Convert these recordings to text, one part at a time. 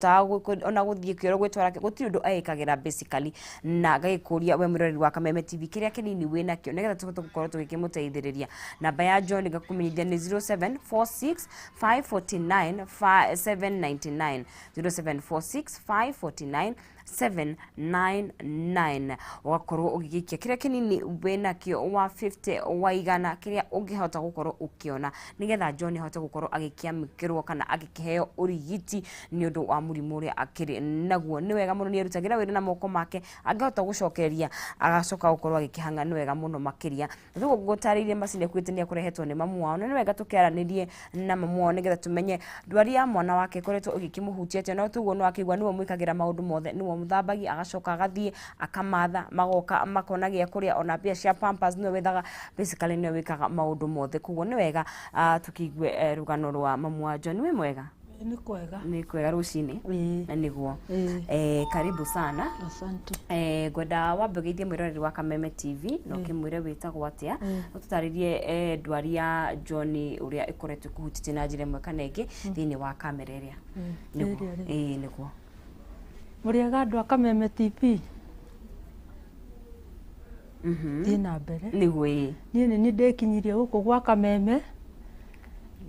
Ona gũthiĩ kĩoro gwĩtwara gũtirĩ ũndũ eĩkagĩra basically. Na ngagĩkũria we mwĩroreri wa Kameme TV, kĩrĩa kĩnini wĩ nakĩo nĩgetha tũhote gũkorwo tũgĩkĩmũteithĩrĩria. Namba ya John ngakũmenyithia nĩ 0746 549 799, 0746 549 799, ũgakorwo ũgĩgĩikia kĩrĩa kĩnini wĩ nakĩo, wa 50, wa 100, kĩrĩa ũngĩhota gũkorwo ũkĩona nĩgetha John ahote gũkorwo agĩkĩamũkĩrwo kana agĩkĩheo ũrigiti nĩ ũndũ wa mũrimũ ũrĩa akĩrĩ naguo. Nĩ wega mũno, nĩ erutagĩra wĩra na moko make, angĩhota gũcokereria agacoka gũkorwo agĩkĩhang'a, nĩ wega mũno makĩria. Na rĩu ngũtarĩirie macini ĩkuĩte nĩ ekũrehetwo nĩ mamu wao, na nĩ wega tũkĩaranĩrie na mamu wao nĩgetha tũmenye ndwari ya mwana wake ĩkoretwo ĩgĩkĩmũhutia atĩa. No tuguo nĩ wakĩigua nĩwe mwĩkagĩra maũndũ mothe, nĩwe mũthambagia, agacoka agathiĩ akamatha, magoka makona gĩa kũrĩa, ona mbia cia pampers nĩwe wethaga, basically nĩwe wĩkaga maũndũ mothe. Koguo nĩ wega tũkĩigue rũgano rwa mamu wa John. Wĩ mwega? Nĩ kwega. Nĩ kwega rũcinĩ. Ĩĩ. Na nĩguo. Ĩĩ. Karibu sana. Asante. Ngwenda wambe ũgeithie mwĩroreri wa Kameme TV na ũkĩmwĩre wĩtagwo atĩa, ũtũtarĩrie ndwari ya John ũrĩa ĩkoretwo ĩkũhutĩtie na njĩra ĩmwe kana ĩngĩ thĩinĩ wa kamera ĩrĩa. Nĩguo. Ĩrĩa rĩ. Ĩĩ nĩguo. Mũrĩega andũ a Kameme TV? Thiĩ na mbere. Nĩguo ĩĩ. Niĩ nĩ niĩ ndĩkinyirie gũkũ gwa Kameme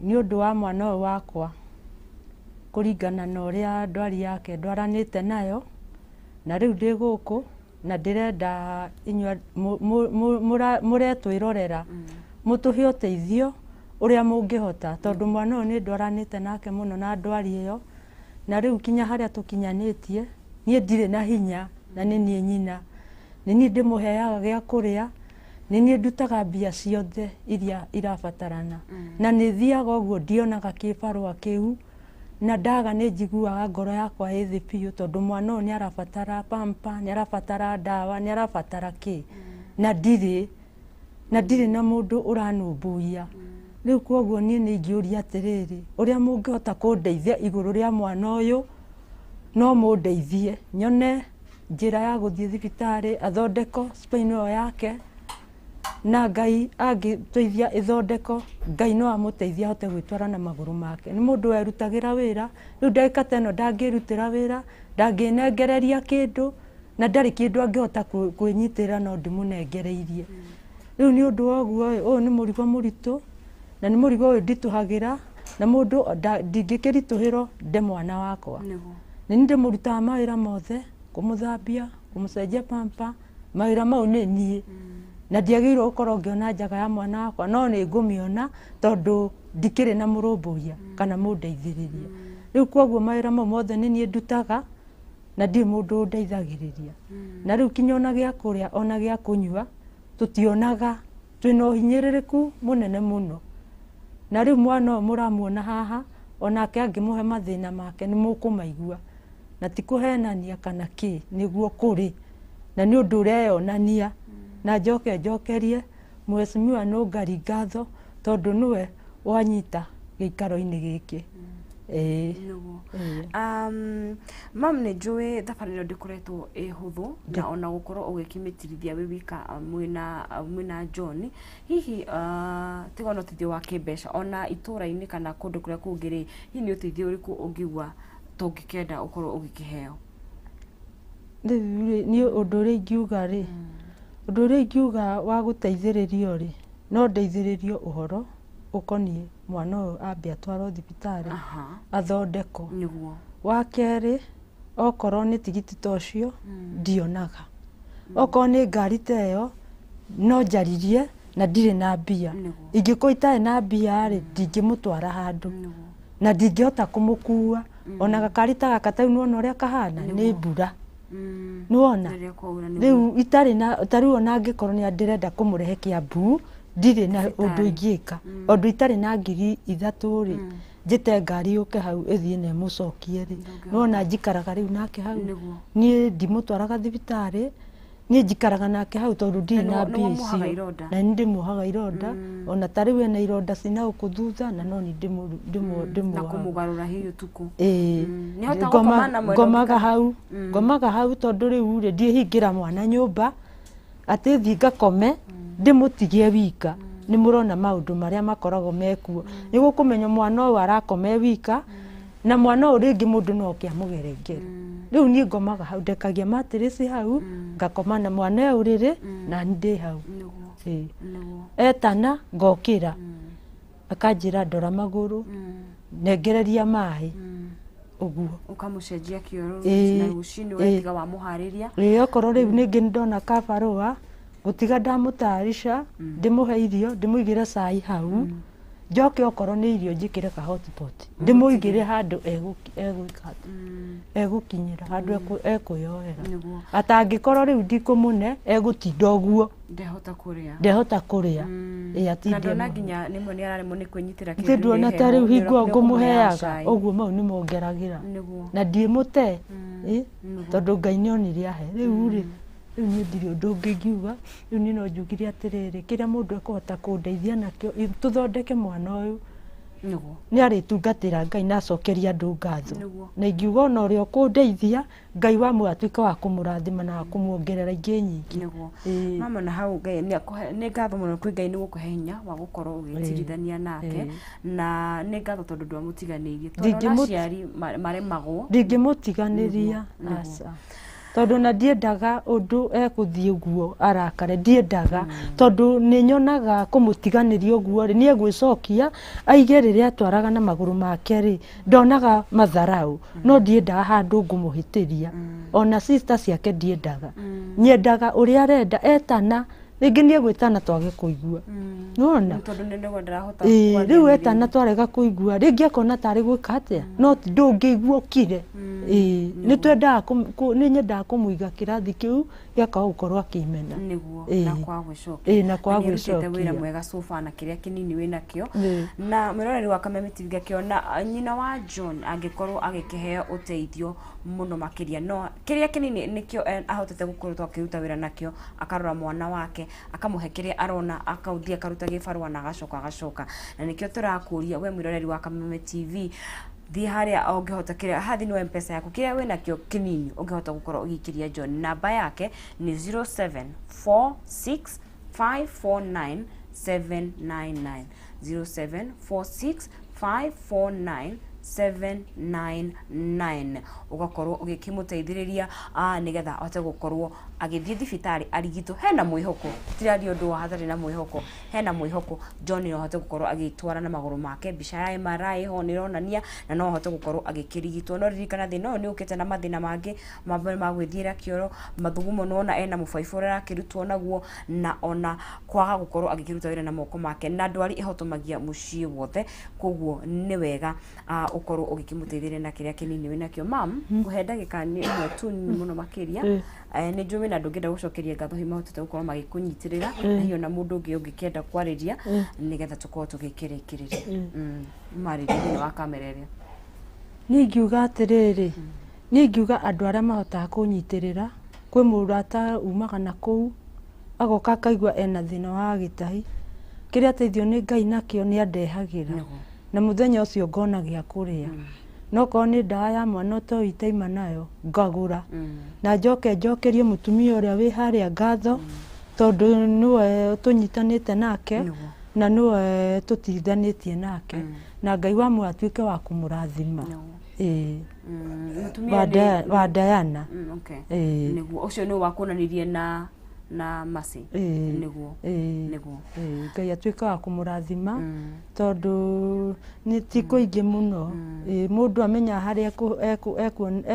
nĩ ũndũ wa mwana ũyũ wakwa, kũringana na ũrĩa ndwari yake ndwaranĩte nayo, na rĩu ndĩ gũkũ na ndĩrenda inyuĩ mũretwĩrorera mũtũhe ũteithio ũrĩa mũngĩhota, tondũ mwana ũyũ nĩ ndwaranĩte nake mũno na ndwari ĩyo, na rĩu kinya harĩa tũkinyanĩtie niĩ ndirĩ na hinya, na nĩ niĩ nyina, nĩ niĩ ndĩmũheaga gĩa kũrĩa, nĩ niĩ ndutaga mbia ciothe iria irabatarana, na nĩ thiaga ũguo ndionaga kĩbarũa kĩu, na ndaga nĩ njiguaga ngoro yakwa ĩ thĩ biũ, tondũ mwana ũyũ nĩ arabatara pamper, nĩ arabatara ndawa, nĩ arabatara kĩ, na ndirĩ na mũndũ ũranũmbũiya rĩu. Koguo niĩ nĩ ingĩũria atĩrĩrĩ, ũrĩa mũngĩhota kũndeithia igũrũ rĩa mwana ũyũ, no mũndeithie nyone njĩra ya gũthiĩ thibitarĩ athondekwo spine ĩyo yake, na Ngai angĩteithia ĩthondeko, Ngai no amũteithie ahote gwĩtwara na magũrũ make. Nĩ mũndũ werutagĩra wĩra, rĩu ndagĩka ta ĩno ndangĩrutĩra wĩra, ndangĩnengereria kĩndũ, na ndarĩ kĩndũ angĩhota kwĩnyitĩrĩra no ndĩmũnengereirie. Rĩu nĩ ũndũ wa ũguo ĩ, ũyũ nĩ mũrigo mũritũ, na nĩ mũrigo ũyũ nditũhagĩra, na mũndũ ndingĩkĩritũhĩrwo nde mwana wakwa. Nĩ niĩ ndĩmũrutaga mawĩra mothe, kũmũthambia, kũmũcenjia pamper, mawĩra mau nĩ niĩ, na ndiagĩrĩirwo gũkorwo ngĩona njaga ya mwana wakwa, no nĩ ngũmĩona tondũ ndikĩrĩ na mũrũmbũiya kana mũndeithĩrĩria. Rĩu koguo mawĩra mau mothe nĩ niĩ ndutaga, na ndirĩ mũndũ ũndeithagĩrĩria. Na rĩu kinya ona gĩa kũrĩa ona gĩa kũnyua tũtionaga, twĩna ũhinyĩrĩrĩku mũnene mũno. Na rĩu mwana ũyũ mũramuona haha, onake angĩmũhe mathĩna make nĩ mũkũmaigua, na ti kũhenania kana kĩ, nĩguo kũrĩ, na nĩ ũndũ ũreyonania. Na njoke njokerie Mheshimiwa Nũngari ngatho, tondũ nĩwe wanyita gĩikaro-inĩ gĩkĩ. Ĩĩ. Nĩguo. Ĩĩ. Mam, nĩ njũĩ thabarĩ ĩno ndĩkoretwo ĩ hũthũ, na ona gũkorwo ũgĩkĩmĩtirithia wĩ wika mwĩna John, hihi tiga ona ũteithio wa kĩmbeca, ona itũra-inĩ kana kũndũ kũrĩa kũngĩ rĩ, hihi nĩ ũteithio ũrĩkũ ũngĩigua ta ũngĩkĩenda ũkorwo ũgĩkĩheo? Rĩu rĩ, niĩ ũndũ ũrĩa ingiuga rĩ, ũndũ ũrĩa ingiuga wa gũteithĩrĩrio rĩ, no ndeithĩrĩrio ũhoro ũkoniĩ mwana ũyũ ambe atwarwo thibitarĩ athondekwo. Wa kerĩ, okorwo nĩ tigiti ta ũcio ndionaga, okorwo nĩ ngari ta ĩyo no njaririe na ndirĩ na mbia. Ingĩkorwo itarĩ na mbia rĩ, ndingĩmũtwara handũ na ndingĩhota kũmũkua ona gakari ta gaka. Ta rĩu nĩwona ũrĩa kahana nĩ mbura, nĩwona? Rĩrĩa kwaura, nĩguo. Rĩu itarĩ na, ta rĩu ona angĩkorwo nĩ ndĩrenda kũmũrehe Kiambu, ndirĩ na ũndũ ingĩka, ũndũ itarĩ na 3000 rĩ, njĩte ngari yũke hau ĩthiĩ na ĩmũcokie rĩ. Nĩwona njikaraga rĩu nake hau. Niĩ ndimũtwaraga thibitarĩ, niĩ njikaraga nake hau tondũ ndirĩ Na na mbia nĩwamuohaga icio. ironda? Na nĩ ndĩmuohaga ironda, ona ta rĩu ena ironda cina gũkũ thutha, na no nĩ Na ndĩmuohaga. Kũmũgarũra hihi ũtukũ? Ĩĩ. Nĩahotaga gũkoma na mwena ũngĩ Ngomaga kana? hau, ngomaga hau, tondũ rĩu rĩ, ndiĩhingĩra mwana nyũmba atĩ thiĩ ngakome ndĩmũtigie wika. Nĩ mũrona maũndũ marĩa makoragwo mekuo, nĩ gũkũmenya mwana ũyũ arakoma e wika. Na mwana ũyũ rĩngĩ mũndũ no oke amũgere ngero. Rĩu niĩ ngomaga hau, ndekagia matirĩci hau, ngakoma na mwana e ũrĩrĩ na ndĩ hau. Nĩguo. Ĩĩ. Nĩguo. Etana ngokĩra, akanjĩra ndora magũrũ, nengereria maĩ, ũguo. Ũkamũcenjia kĩoro Ĩĩ. na rũcinĩ Ĩĩ. ũgatiga wamũharĩria. Ĩĩ, okorwo rĩu ningĩ nĩndona kabarũa, gũtiga ndamũtayarisha, ndĩmũhe irio, ndĩmũigĩre cai hau, njoke okorwo nĩ irio njĩkĩre ka hotpot, ndĩmũigĩre handũ egwĩka atĩ, egũkinyĩra, handũ ekwĩyoera. Nĩguo. Atangĩkorwo rĩu ndikũmũne, egũtinda ũguo, Ndehota kũrĩa. ndehota kũrĩa. Ĩĩ, Na atinde ndona mũno. nginya rĩmwe nĩ araremwo nĩ kwĩnyitĩra Ithe kĩndũ nĩ nduona ta heho, rĩu hingo nĩ ũkũmũheaga ngũmũheaga cai. ũguo, mau nĩ mongeragĩra. Nĩguo. Na ndiĩmũte, ĩ, Nĩguo. tondũ Ngai nĩ onire ahe. Rĩu rĩ, rĩu niĩ ndirĩ ũndũ ũngĩ ingiuga, rĩu niĩ no njugire atĩrĩrĩ, kĩrĩa mũndũ ekũhota kũndeithia nakĩo, tũthondeke mwana ũyũ. Nĩguo. Nĩ arĩtungatĩra Ngai na acokerie andũ ngatho. Nĩguo. Na ingiuga ona ũrĩa ũkũndeithia, Ngai wa muoyo atuĩke wa kũmũrathima na wa kũmuongerera ingĩ nyingĩ. Nĩguo. Ĩĩ. Mama, na hau Ngai nĩ akũhe, nĩ ngatho mũno kwĩ Ngai nĩ gũkũhe hinya wa gũkorwo ũgĩtirithania nake, na nĩ ngatho tondũ ndwamũtiganĩirie. Tondũ ona aciari maremagwo. Ndingĩmũtiganĩria, Nĩguo. aca. Tondũ na ndiendaga ũndũ egũthiĩ ũguo arakare, ndiendaga, tondũ nĩ nyonaga kũmũtiganĩria ũguo rĩ, nĩ egwĩcokia aige rĩrĩa atwaraga na magũrũ make rĩ, ndonaga matharau, no ndiendaga handũ ngũmũhĩtĩria. Ona sister ciake ndiendaga. Nyendaga ũrĩa arenda, etana, rĩngĩ nĩ egwĩtana twage kũigua. Nĩwona? Tondũ nĩ ndĩrona ndarahota Ĩĩ, kwaria rĩu nĩ etana twarega kũigua, rĩngĩ akona tarĩ gwĩka atĩa, no ndũngĩigua ũkire. Ĩĩ, nĩ twendaga nĩ nyendaga kũmũiga kĩrathi kĩu gĩakaga gũkorwo akĩmena. Nĩguo, Ĩĩ. na kwaga gwĩcokia. Ĩĩ, na kwaga Na nĩarutĩte wĩra gwĩcokia. mwega so far na kĩrĩa kĩnini wĩnakĩo. Ĩĩ. Na mwĩroreri wa Kameme TV ngakĩona nyina wa John angĩkorwo agĩkĩheo ũteithio mũno makĩria, no kĩrĩa kĩnini nĩkĩo ahotete gũkorwo akĩruta wĩra nakĩo, akarora mwana wake, akamũhe kĩrĩa arona, akauthiĩ akaruta gĩbarũa na agacoka agacoka. Na nĩkĩo tũrakũria we mwĩroreri wa Kameme TV, thiĩ harĩa ũngĩhota, kĩrĩa haha thĩinĩ wa M-Pesa yaku, kĩrĩa wĩnakĩo kĩnini ũngĩhota gũkorwo ũgĩikĩria John. Namba yake nĩ 0746 549 799, 0746 549 799, ũgakorwo ũgĩkĩmũteithĩrĩria nĩgetha ahote gũkorwo agĩthiĩ thibitarĩ arigitwo. Hena mwĩhoko, tiraria ũndũ wa hatarĩ na mwĩhoko, hena mwĩhoko John no ahote gũkorwo agĩtwara na magũrũ make. Mbica ya MRI ho nĩ ĩronania na no ahote gũkorwo agĩkĩrigitwo. No ririkana thĩna ũyũ nĩ ũkĩte na mathĩna mangĩ ma gwĩthiĩra kĩoro, mathugumo, nĩwona ena mũbaibũ ũrĩa arakĩrutwo naguo, na ona kwaga gũkorwo agĩkĩruta wĩra na moko make, na ndwari ĩhotomagia mũciĩ wothe. Koguo nĩ wega ũkorwo ũgĩkĩmũteithĩrĩria na kĩrĩa kĩnini wĩnakĩo. Mam, ngũhe ndagĩka nĩ ĩmwe tu mũno makĩria. Nĩ njũĩ wĩna andũ ũngĩenda gũcokeria ngatho hihi mahotete gũkorwo magĩkũnyitĩrĩra, na hihi ona mũndũ ũngĩ ũngĩkĩenda kwarĩria nĩgetha tũkorwo tũgĩkĩrĩkĩrĩria. Marĩrie thĩinĩ wa kamera ĩrĩa. Niĩ ingiuga atĩrĩrĩ, niĩ ingiuga andũ arĩa mahotaga kũnyitĩrĩra, kwĩ mũrata umaga na kũu, agoka akaigua ena thĩna wa gĩtahi, kĩrĩa ateithio nĩ Ngai nakĩo nĩ andehagĩra, na mũthenya ũcio ngona gĩa kũrĩa. No korwo nĩ ndawa ya mwana ũtoĩ itaima nayo, ngagũra. Na njoke njokerie mũtumia ũrĩa wĩ harĩa ngatho, tondũ nĩwe tũnyitanĩte nake, na nĩwe tũtithanĩtie nake. Na Ngai wa muoyo atuĩke wa kũmũrathima. Ĩĩ. Mũtumia Wa Diana. Okay. Ĩĩ. Nĩguo, ũcio nĩwe wakuonanirie na Mercy. Ĩĩ. Nĩguo. Ĩĩ. Nĩguo. Ĩĩ, Ngai atuĩke wa kũmũrathima, tondũ nĩ ti kũingĩ mũno. Ĩĩ, mũndũ amenya harĩa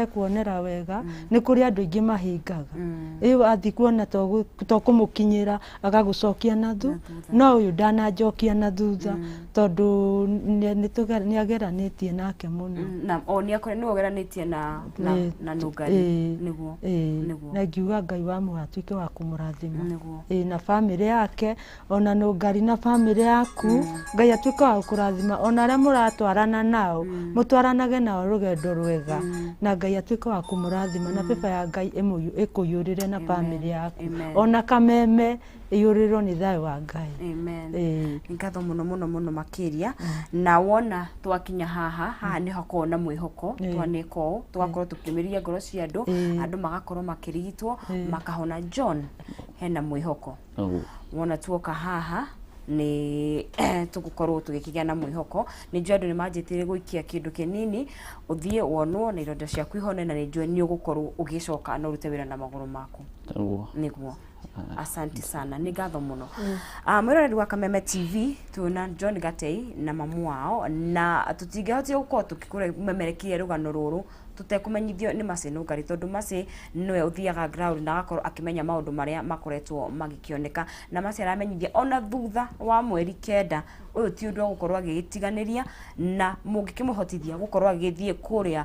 ekuonera wega, nĩ kũrĩ andũ aingĩ mahĩngaga. Ĩĩ, wathiĩ kuona to kũmũkinyĩra, agagũcokia na thutha. No ũyũ ndananjokia na thutha, tondũ nĩ ageranĩtie nake mũno. Na o nĩ akore nĩwe ũgeranĩtie Ĩĩ, na Nũngari. Ĩĩ, Nĩguo. Ĩĩ. Nĩguo. Na ingiuga Ngai wa muoyo atuĩke wa kũmũrathima. Nĩguo. Ĩĩ, na bamĩrĩ yake, ona Nũngari na bamĩrĩ yaku, Ngai atuĩke wa gũkũrathima, ona arĩa mũratwarana nao, mũtwaranage nao rũgendo rwega, na Ngai atuĩke wa kũmũrathima, na beba ya Ngai ĩkũiyũrĩre na bamĩrĩ yaku. Amen. Ona Kameme ĩiyũrĩrwo nĩ thayũ wa Ngai. Amen. Ĩĩ. Nĩ ngatho mũno mũno mũno makĩria. Na wona twakinya haha, haha nĩ hakoragwo na mwĩhoko, twanĩka ũũ, tũgakorwo tũkĩũmĩrĩria ngoro cia andũ, andũ magakorwo makĩrigitwo, makahona. John, hena mwĩhoko. Ũguo. Wona tuoka haha, Nĩ tũgũkorwo tũgĩkĩgĩa na mwĩhoko. Nĩ njũĩ andũ nĩ manjĩtĩire gũikia kĩndũ kĩnini, ũthiĩ wonwo na ironda ciaku ihone, na nĩ njũĩ nĩ ũgũkorwo ũgĩcoka na ũrute wĩra na magũrũ maku. Nĩguo. Nĩguo. Asante sana, nĩ ngatho mũno. Mwĩroreri wa Kameme TV, twĩna John Gatei na mamu wao, na tũtingĩhotire gũkorwo tũkĩkũmemerekia rũgano rũrũ tũtekũmenyithio nĩ Mercy Nũngari, tondũ Mercy nĩwe ũthiaga ground na agakorwo akĩmenya maũndũ marĩa makoretwo magĩkĩoneka. Na Mercy aramenyithia ona thutha wa mweri 9, ũyũ ti ũndũ wa gũkorwo agĩgĩtiganĩria, na mũngĩkĩmũhotithia gũkorwo agĩthiĩ kũrĩa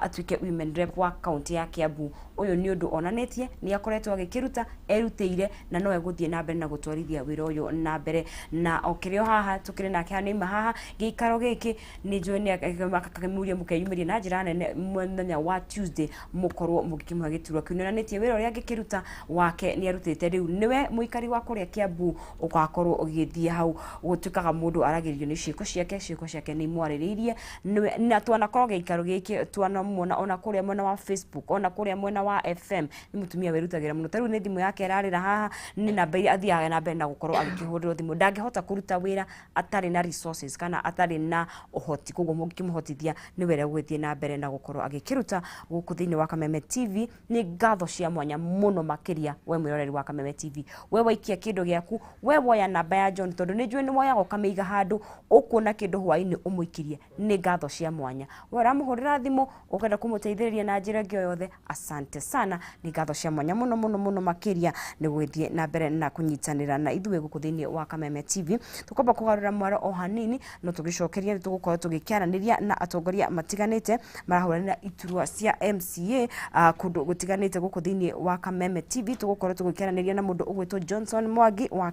atuĩke women rep wa kaunti ya Kiambu, ũyũ nĩ ũndũ onanĩtie nĩ akoretwo agĩkĩruta erutĩire, na no egũthiĩ na mbere na gũtwarithia wĩra ũyũ na mbere. Na o kĩrĩ o haha tũkĩrĩ nake haha, nĩauma haha gĩikaro gĩkĩ, nĩ njũĩ nĩ akakĩmũria mũkeyumĩria na njĩra nene mũthenya wa Tuesday, mũkorwo mũgĩkĩmũhe gĩturwa kĩu. Nĩonanĩtie wĩra ũrĩa angĩkĩruta wake nĩ arutĩte. Rĩu nĩwe mũikari wa kũrĩa Kiambu ũgakorwo ũgĩthiĩ hau. Gũtuĩkaga mũndũ aragĩrĩrio nĩ ciĩko ciake, ciĩko ciake nĩ imwarĩrĩirie nĩwe, na twanakorwo gĩikaro gĩkĩ twanamuona ona kũrĩa mwena wa Facebook, ona kũrĩa mwena wa FM, nĩ mũtumia wĩrutagĩra mũno. Ta rĩu nĩ thimũ yake ĩrarĩra haha, nĩ namba iria athiaga na mbere na gũkorwo agĩkĩhũrĩrwo thimũ. Ndangĩhota kũruta wĩra atarĩ na resources kana atarĩ na ũhoti, koguo mũngĩkĩmũhotithia nĩ wĩra gũgĩthiĩ na mbere na gũkorwo agĩkĩruta gũkũ thĩinĩ wa Kameme TV. Nĩ ngatho cia mwanya mũno makĩria we mwĩroreri wa Kameme TV, we waikia kĩndũ gĩaku, we woya namba ya John, tondũ nĩ njũĩ nĩ woyaga ũkamĩiga handũ ũkuona kĩndũ hwaĩ-inĩ ũmũikirie. Nĩ ngatho cia mwanya we ũramũhũrĩra thimũ ũkenda kũmũteithĩrĩria na njĩra ĩngĩ o yothe. Asante sana, nĩ ngatho cia mwanya mũno mũno mũno makĩria nĩ gũgĩthiĩ na mbere na kũnyitanĩra na ithuĩ gũkũ thĩinĩ wa Kameme TV. Tũkwamba kũgarũra mwaro o hanini, no tũgĩcokeria nĩ tũgũkorwo tũgĩkĩaranĩria na atongoria matiganĩte marahũranĩra iturwa cia MCA kũndũ gũtiganĩte gũkũ thĩinĩ wa Kameme TV. Tũgũkorwo tũgĩkĩaranĩria na mũndũ ũgwĩtwo Johnson Mwangi wa